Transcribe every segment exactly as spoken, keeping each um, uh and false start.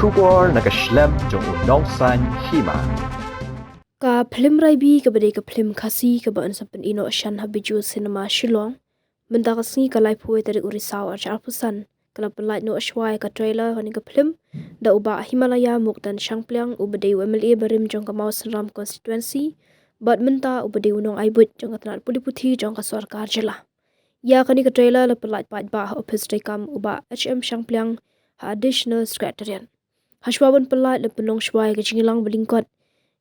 Khubor na ka shlem jong u Nongsaiñ Hima. Ka phlim Raibi kaba dei ka phlim Khasi kaba yn sa pyni noh shen ha Bijou Cinema Shillong. Mynta ka sngi ka laiphew tarik u Risaw arhajar arphew san ka la pynlait noh shwa ïa ka trailer kane ka phlim da u Bah Himalaya Mukdan Shangpliang uba dei u M L A barim jong ka Mawsynram constituency bad mynta uba dei u nongai buit jong ka tnat pule puthi jong ka sorkar jylla. Ïa kane ka trailer la pynlait paidbah ha ophis treikam u Bah H M Shangpliang ha Additional Secretariat. Hashwa ban pynlait la pynlong shwa ïa ka jingïalang ba lyngkot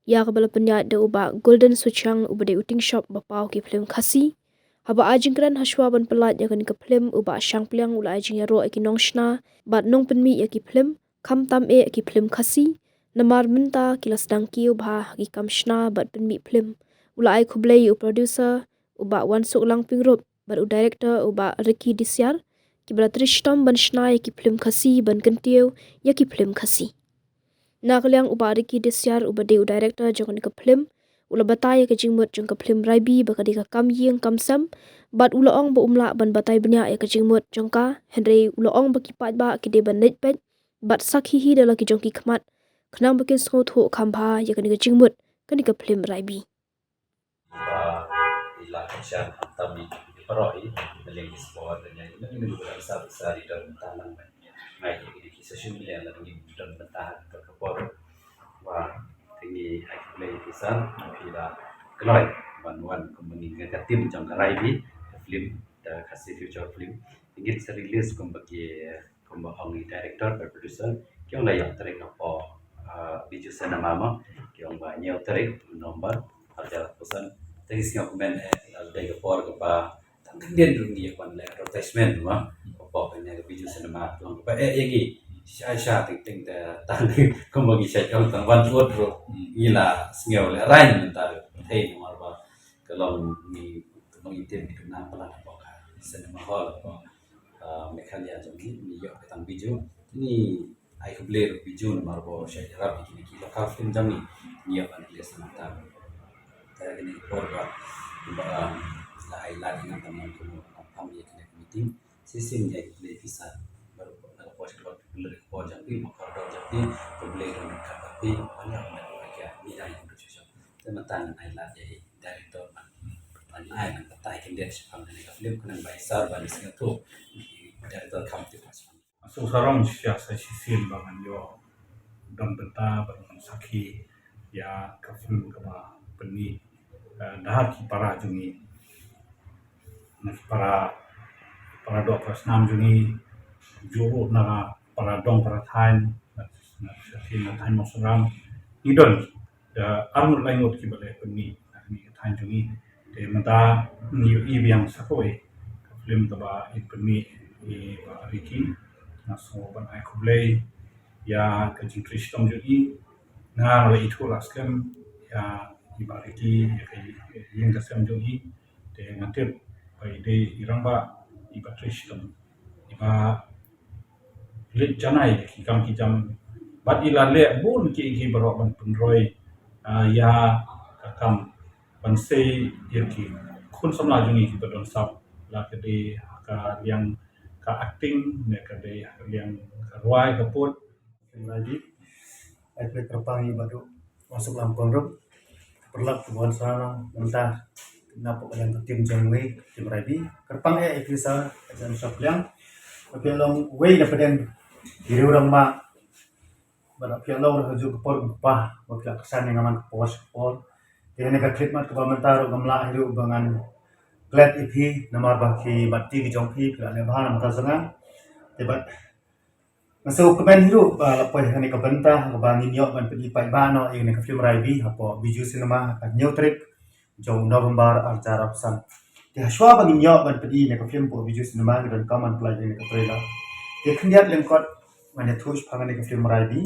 ïa kaba la pynïaid da u Bah Golden Suchiang uba dei u tingshop ba paw ki phlim Khasi. Haba ai jingkren hashwa ban pynlait ïa kane ka phlim u Bah Shangpliang u la ai jingïaroh ïa ki nongshna bad nongpynmih ïa ki phlim, khamtam eh ki phlim Khasi, namar mynta ki la sdang kiew bha ha ki kam shna bad pynmih phlim. U la ai khublei ïa u producer u Bah Wansuklang Pyngrope bad u director u Bah Ricky Desiar kiba la trei shitom ban shna ïa ki phlim Khasi ban kyntiew ïa ki phlim Khasi. Na ka liang u Bah Ricky Desiar uba dei u director jong kane ka phlim u la batai ïa ka jingmut jong ka phlim Raibi ba ka dei ka kam ïing kam sem bad u la ong ba um lah ban batai bniah ïa ka jingmut jong ka, hynrei u la ong ba ki paidbah ki dei ban leit peit bad sakhi hi da la ki jong ki khmat khnang ba kin sngewthuh kham bha ïa kane ka jingmut kane ka phlim Raibi. Ba i la ka shan khamtam i, i paro i, na liang ki sport, na liang, na liang ki sport, sa, sa, i don ta lang, ngai, i, i, i, social media, na liang ki don ta, don ka por. Wa, tingi, ai, play ki san, na phi la, kloi, wan, wan, kumba ngi ka team jong ka Raibi, film, the Khasi Future Film. Ngin sa release kumba ki, kumba ong i director bad producer, ki ong la ïoh tarik hapoh, ah, Bijou Cinema mo, ki ong ba hynñiew tarik November, arhajar arphew san. Te ngi sngew kmen, eh, la dei ka por kaba tang khyndiat ruh ngi ïa wan leh advertisement mo, hapoh kane ka Bijou Cinema, ki ong ba eh ïa ngi sha sha teng teng te tang kumba ngi shait ong tang wan tuot ruh ngi la sngew lehrain mynta ruh. Hei namar ba ka long ngi, ka long ngi tip ngi duna palat hapoh ka cinema hall hapoh, ah, Meghalaya jong ngi, ngi ïoh ka tang Bijou. Ngi ai khublei ruh Bijou namar ba shait ïarap ïa kine ki local film jong ngi, ngi ïoh ban release mynta. Te kine ki por ba, ba, ah, la ai lad ïa ngan tang ngan kynnoh khamtam ïa kine ki meeting. Shisien ngi ai khublei pisa. Baroh na ka por sha ka por, khublei ka por jong phi, ba kordor jong phi, khublei ruh na ka por phi, ban ïa ban ïa ngi dang ïa ka shisha. Te mynta ngan ai lad ïa i director ban, ban ai ngan batai khyndiat shaphang kane ka film, khnang ba i sar ban sngewthuh, i director kham tip shaphang. Nga sngewsarong shisha sa shisien ba ngan ïoh don bynta ban wan sakhi ïa ka film kaba pynmih, eh, da ki para jong ngi. Na ki para, para doh para snam jong ngi, juh ruh na para dong para thaiñ, na, na, na thaiñ Mawsynram. Ngi don da arngut laingut kiba la pynmih na kane ka thaiñ jong ngi. Te mynta ngi ïohi biang sa kawei ka film kaba i pynmih i Bah Ricky. Nga sngew ban ai khublei ïa ka jingtrei shitom jong i. Nga la ithuh la skhem ïa i Bah Ricky, ïa ka ïing ka sem jong i. Te nga tip ba i dei i rangbah iba trei shitom, iba leit janai ki kam ki jam. Bad i la leh bun ki, ki baroh ban pynroi, ah, ïa ka kam ban sei ïa ki khun samla jong ngi kiba don sap, la ka dei ha ka liang ka acting ne ka dei ha ka liang ka rwai ka pud. Lagi ai pyrpang ïa bad u Wansuklang Pyngrope. Paralok kiba wan sa nang mynta na pdeng ka team jong ngi, team Raibi. Kyrpang ïa i pisa ka jam Shangpliang. Ka phi long wei na pdeng i riewrangbah. Bad ka phi long ruh ha ju ka por kaba, ba phi la kyrsan ïa nga man ka por sha ka por. Te kane ka khyllipmat kaba mynta ruh ngam lah hi ruh ba ngan klet ïa phi namar ba ki mat ti ki jong phi, phi la leh bha na mynta jong nga. Te bad nga sngewkmen hi ruh ba la poi ha kane ka bynta kaba ngin ïoh ban pyni paidbah noh ïa kane ka film Raibi hapoh Bijou Cinema ha ka hynñiew tarik jong u November arhajar arphew san. Te hashwa ba ngin ïoh ban pyni ïa kane ka film hapoh Bijou Cinema ngi donkam ban pynlait ïa kane ka trailer. Te khyndiat lyngkot ngan ïathuh shaphang kane ka film Raibi.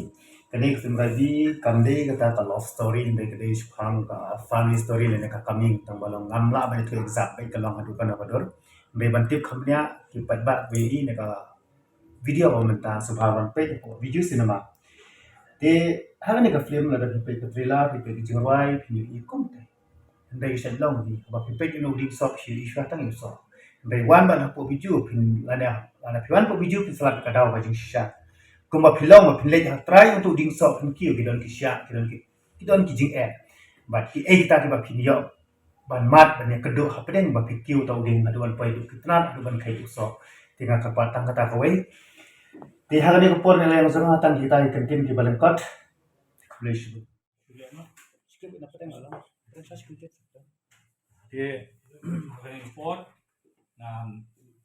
Kane ka film Raibi kam dei kata ka love story, hynrei ka dei shaphang ka family story lane ka kaming, tang ba long ngam lah ban ïathuh exact beit ka long haduh kano ka dur. Hynrei ban tip kham bniah ki paidbah ba ïohi na ka video ba mynta sngewbha ban peit hapoh Bijou Cinema. Te ha kane ka film lada phi peit ka trailer, phi peit ka jingrwai, phin ïohi kumte. Hynrei ka shait long hi ba phi peit ïa u dieng soh, phi ïohi shuwa tang ïa u soh. Hynrei wan ban hapoh Bijou phin, lada, lada phi wan hapoh Bijou phin sa lap ïa ka daw ka jingshisha. Kumba phi long ba phin leit ha trai uto u dieng soh, phin kiew, ki don ki shiah, ki don ki, ki don ki jingeh. Bad kiei kita kiba phin ïoh ban mad ban ïakynduh hapdeng ba phi kiew uto u dieng, haduh ban poi duh ki tnat, haduh ban khaïi duh soh. Te nga kyrpad tang kata kawei. Te ha kane ka por ngi la ïa jong nga tang kita ki kyntien kiba lyngkot. Khublei shibun. Te ha kane ka por ngan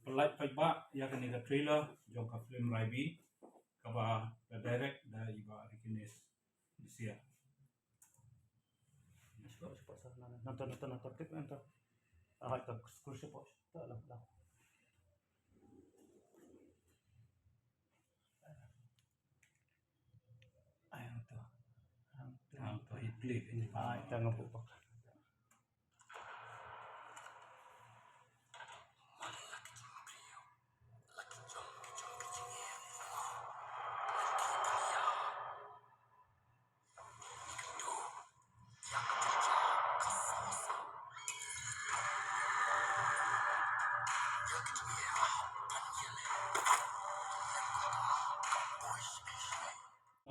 pynlait paidbah ïa kane ka trailer jong ka film Raibi, kaba la direct da i Bah Ricky Ness Bisia. Ai, hangto. Hangto. Hangto, i klik ini. Ai, tang nga buh bak.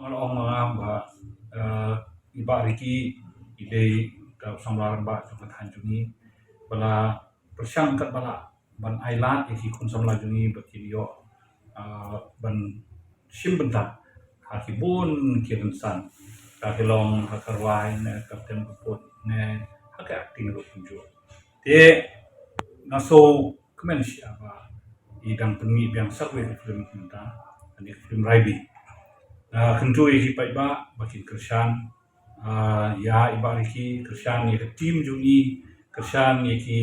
Nga la ong ma nga ba, eh, i Bah Ricky i dei ka samla rangbah jong ka thaiñ jong ngi, ba la pyrshang katba lah ban ai lad ïa ki khun samla jong ngi ba kin ïoh, eh, ban shim bynta ha ki bun ki rynsan, ka ki long ha ka rwai ne ka tem ka put ne ha ka acting ruh kumjuh. Te nga sngewkmen shibun ba i dang pynmih biang sa kawei ka film kumta, kane ka film Raibi. Nga kyntu ïa ki paidbah ba kin kyrshan, ah, ïa i Bah Ricky, kyrshan ïa ka team jong i, kyrshan ïa ki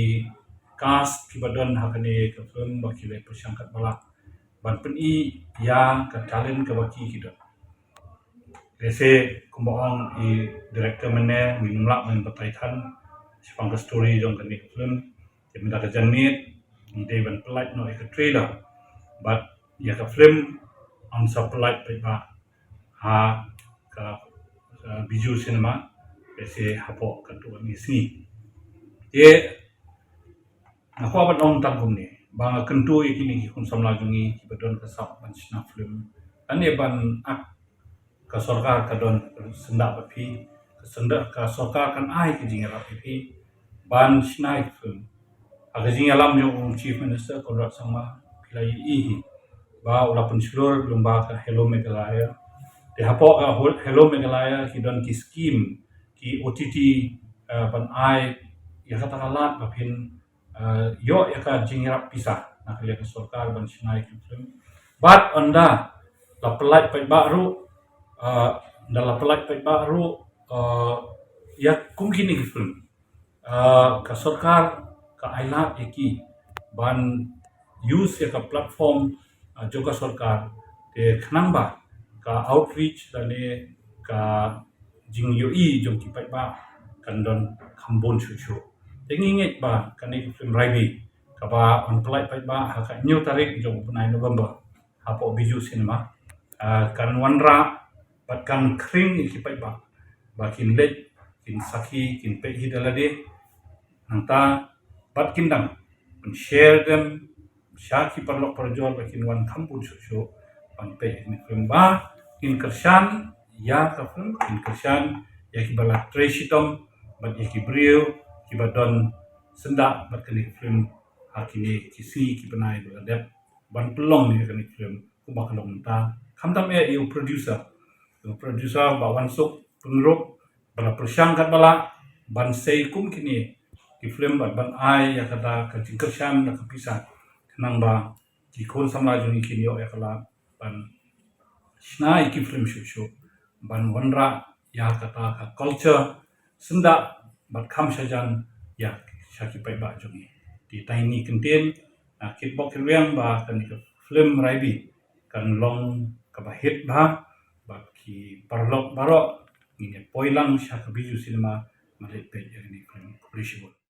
cast kiba don ha kane ka film ba ki la pyrshang katba lah ban pyni ïa ka talent kaba ki ki don. Lehse kumba ong i director mynne, ngim lah ban batai than shaphang ka story jong kane ka film. Te mynta ka janmiet ngi dei ban pynlait noh ïa ka trailer. Bad ïa ka film yn sa pynlait paidbah ha ka, ka Bijou Cinema, lehse hapoh katto katne sngi. Te nga kwah ban ong tang kumne ba nga kyntu ïa kine ki khun samla jong ngi kiba don ka sap ban shna film. Lane ban ak, ka sorkar ka don syndah bad phi, ka syndah, ka sorkar kan ai ka jingïarap ïa phi ban shna ïa ki film. Ha ka jingïalam jong u Chief Minister Conrad Sangma, phi la ïohi hi ba u la pynshlur lyngba ka Hello Meghalaya. Te hapoh ka Hel-, Hello Meghalaya ki don ki scheme, ki O T T, eh, ban ai ïa kata ka lad ba phin, eh, ïoh ïa ka jingïarap pisa na ka liang ka sorkar ban shna ïa ki film. Bad ynda la pynlait paidbah ruh, eh, ynda la pynlait paidbah ruh, eh, ïa kum kine ki film, eh, ka sorkar ka ai lad ïa ki ban use ïa ka platform, eh, jong ka sorkar, te khnang ba ka outreach lane ka jingïohi jong ki paidbah kan don kham bun shuh shuh. Te ngi ngeit ba kane ka film Raibi kaba yn pynlait paidbah ha ka hynñiew tarik jong u bnai November hapoh Bijou Cinema, ah, kan wanrah bad kan khring ïa ki paidbah ba kin leit, kin sakhi, kin peit hi da lade. Nangta bad kin dang pynshare dem sha ki paralok parajor ba kin wan kham bun shuh shuh ban peit ïa kane ka film. Ba ngin kyrshan ïa ka film, ngin kyrshan ïa kiba la trei shitom bad ïa ki briew kiba don syndah bad kane ka film ha kine ki sngi ki bnai ba la dep ban pynlong ïa kane ka film kumba ka long mynta. Khamtam eh ïa u producer, ïa u producer Bah Wansuk Pyngrope, ba la pyrshang katba lah ban sei kum kine ki film bad ban ai ïa kata ka jingkyrshan da ka pisa, khnang ba ki khun samla jong ngi kin ïoh ïa ka lad ban shna ïa ki film shuh shuh, ban wanrah ïa kata ka culture syndah bad kham shajan ïa sha ki paidbah jong ngi. Te tang kine ki kyntien, ah, kit bok kit rwiang ba kane ka film Raibi kan long kaba hit bha bad ki paralok baroh ngin ïa poi lang sha ka Bijou Cinema ban leit peit ïa kane ka film. Khublei shibun.